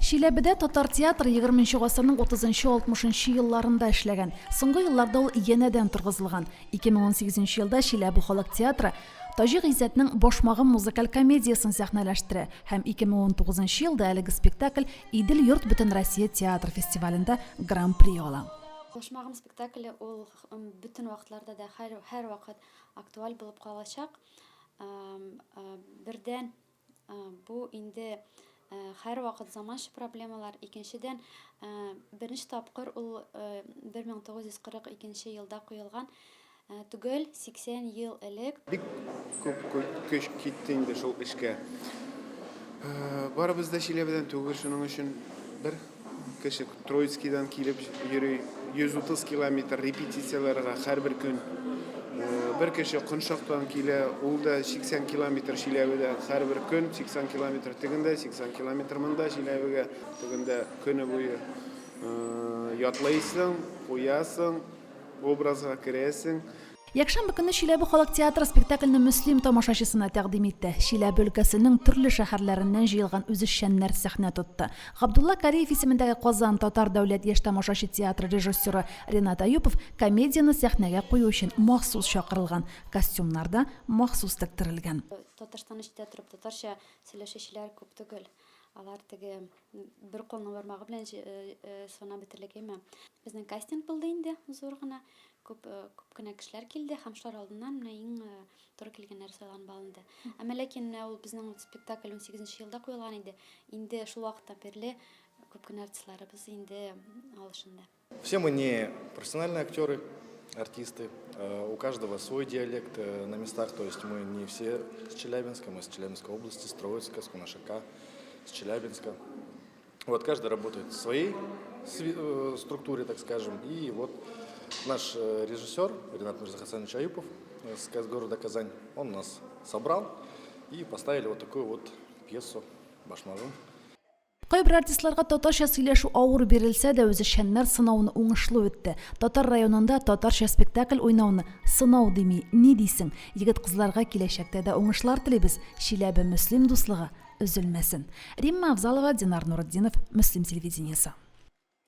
Чиләбедә татар театры егерменче гасырның утызынчы-алтмышынчы елларында эшләгән. Соңгы елларда ул янәдән торгызылган. 2018 нче елда Чиләбе халык театры Таҗи Гыйззәтнең Башмагым музыкаль комедиясен сәхнәләштерә һәм 2019 нчы елда әлеге спектакль Идел-йорт Бөтенроссия театр фестивалендә Гран-при ала. Башмагым спектакле ул бөтен вакытларда да һәрвакыт актуаль булып калачак. Бердән, Бу инде һәрвакыт заманча проблемалар. Икенчедән, беренче тапкыр ул 1942 елда куелган, төгәл 80 ел элек. Бик күп көч китте инде шул эшкә. Барыбыз да Чиләбедән түгел, шуның өчен бер Кеше Троицкийдан килеп йөри, 130 километр репетицияләргә һәрбер көн. Бер кеше Коншактан килә, ул да 80 километр Чиләбедә һәрбер көн, 80 километр тегендә, 80 километр монда Чиләбегә, тегендә көне буе ятлыйсың, куясың, образга керәсең. Якшәмбе көнне Чиләбе халык театры спектакльне Мөслим тамашачысына тәкъдим итте. Чиләбе өлкәсенең төрле шәһәрләреннән җыелган үзешчәннәр сәхнә тотты. Габдулла Кариев исемендәге Казан татар дәүләт яшь тамашачы театры режиссеры Ренат Аюпов комедияне сәхнәгә кую өчен махсус чакырылган, костюмнар да махсус тектерелгән. Татарстанны читтә торып татарча сөйләшүчеләр күп түгел. Алар теге бер кулның бармагы белән санап бетерлек әйме. Безнең кастинг булды инде зур гына. Күп, күп кенә кешеләр килде һәм шулар алдыннан менә иң туры килгәннәре сайланып алынды. Әмма ләкин менә ул безнең спектакль 18 елда куелган иде. Инде шул вакыттан бирле күп кенә артистларыбыз инде алышынды. Все мы не профессиональные актеры, артисты. У каждого свой диалект на местах, то есть мы не все с Челябинска, мы с Челябинской области, с Троицка, с Кунашака, с Челябинска. Вот каждый работает в своей структуре, так скажем. И вот наш режиссер Ренат Мирзахасанович Аюпов с города Казань, он нас собрал и поставили вот такую вот пьесу «Башмагым». Кайбер артистларга татарча сөйләшү авыр бирелсә дә, үзешчәннәр сынауны уңышлы үтте. Татар районында татарча спектакль уйнауны сынау дими, ни дисең? Егет-кызларга киләчәктә дә уңышлар телибез. Чиләбе-Мөслим дуслыгы өзелмәсен. Римма Авзалова, Динар Нуретдинов, Мөслим телевидениесе.